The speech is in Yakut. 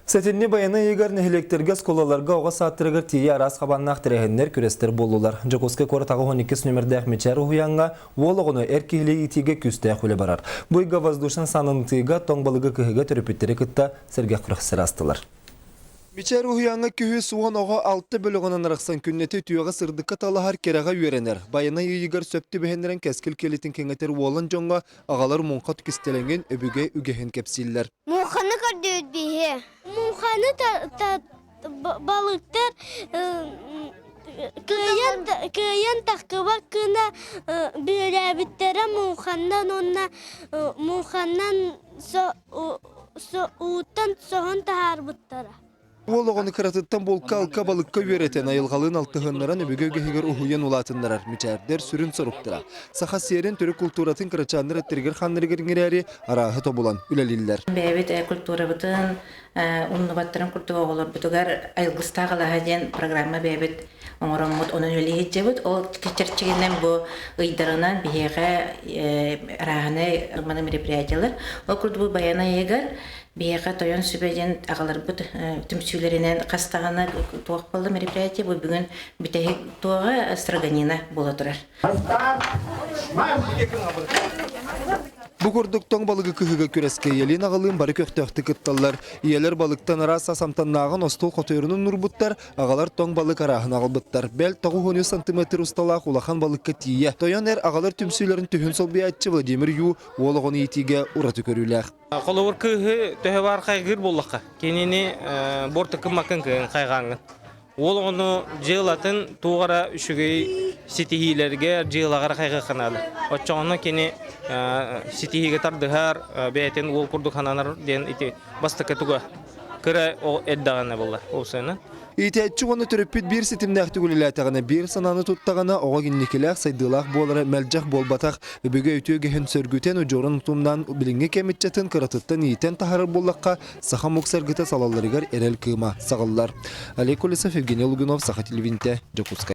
Сэтинньи байанай ыйыгар нэһилиэктэргэ, оскуолаларга, оҕо саадтарыгар тиийэ араас хабааннаах тэрээһиннэр, күрэстэр буоллулар. Дьокуускай куорат 82 нүөмэрдээх Мичээр уһуйааҥҥа уол оҕону эр киһилии иитиигэ күүстээх үлэ барар. Бу ыйга воздушнай сананытыыга, тоҥ балыгы кыһыыга төрөппүттэри кытта сэргэх күрэхсэр аастылар. Мичээр уһуйааҥҥа күһүс уон оҕо алта бөлөҕүнэн арахсан күннэтэ үтүөҕэ сырдыкка талаһар, кэрэҕэ үөрэнэр. Байанай ыйыгар сөп түбэһиннэрэн кэскил кэлитин кэҥэтэр уолан дьоҥҥо аҕалар муҥха кистэлэҥин, өбүгэ үгэһин кэпсииллэр. Муҥханы көрдүүбүт биһи. Муҥханы балыктар кыайан кыайан тахсыбат гына бүөлээбиттэрэ муҥханнан уонна муҥханнан ууттан соһон таһаарбыттара. Уол оҕону кыратыттан булка-алка балыкка үөрэтэн, айылҕалыын алтыһыннаран өбүгэ үгэһигэр уһуйан улаатыннарар мичээрдэр сүрүн соруктара. Саха сиэрин төрүт култууратын кырачааннар эттэригэр-хааннарыгар иҥэрээри арааһы тобулан үлэлииллэр. Бэйэбит культурабытын умнубаттарын курдук оҕолорбутугар Айылгыстаах алаһа диэн программа бэйэбит оҥороммут онон үлэлиһитдьэбит. Ол чэрчигинэн бу ыйдарынан биһиэхэ арааһынай маны мероприятиялар. Ол курдук бу баян айыгар Биһиэхэ Тойон сүбэ диэн аҕаларбыт түмсүүлэринэн хас даҕаны туох буолла мероприятие бу бүгүн бүтэһик туоҕа строганина буола турар. Бу курдук тоҥ балыгы кыһыыга күрэскэ ийэлиин аҕалыын бары көхтөөхтүк кытталлар. Ийэлэр балыктан араас ас амтаннааҕын остуол хотойорунан уурбуттар, аҕалар тоҥ балык арааһын аҕалбыттар. Бэл, 93 сантиметр усталаах улахан балыкка тиийэ. Тойон эр аҕалар түмсүүлэрин түһүн солбуйааччы Владимир Ю уол оҕону иитиигэ ураты көрүүлээх. Холобур, кыыһы төһө баар хайгыыр буоллахха, кинини буортуккун-маккын кыайан хайҕааҥҥын. Уол оҕону дьыалатын туох эрэ үчүгэй ситиһиилэргэ, дьыалаҕар хайҕыахха наада. Оччоҕуна кини ситиһиигэ тардыһар, бэйэтин уол курдук сананар диэн ити бастакы туга кыра эрдэҕинэ буолла ол сыана. Иитээччи уонна төрөппүт биир ситимнээхтик үлэлээтэҕинэ, биир санааны туттаҕына, оҕо инникилээх, сайдыылаах буолара мэлдьэх буолбатах. Өбүгэ үтүө үгэһин сөргүтэн, удьуорун утумнаан билиҥҥи кэм ыччатын кыратыттан иитэн таһаарар буоллахха, саха омук саргыта салалларыгар эрэл кыыма саҕыллар. Олег Колесов, Евгений Лугинов, Саха телевидениетэ, Дьокуускай.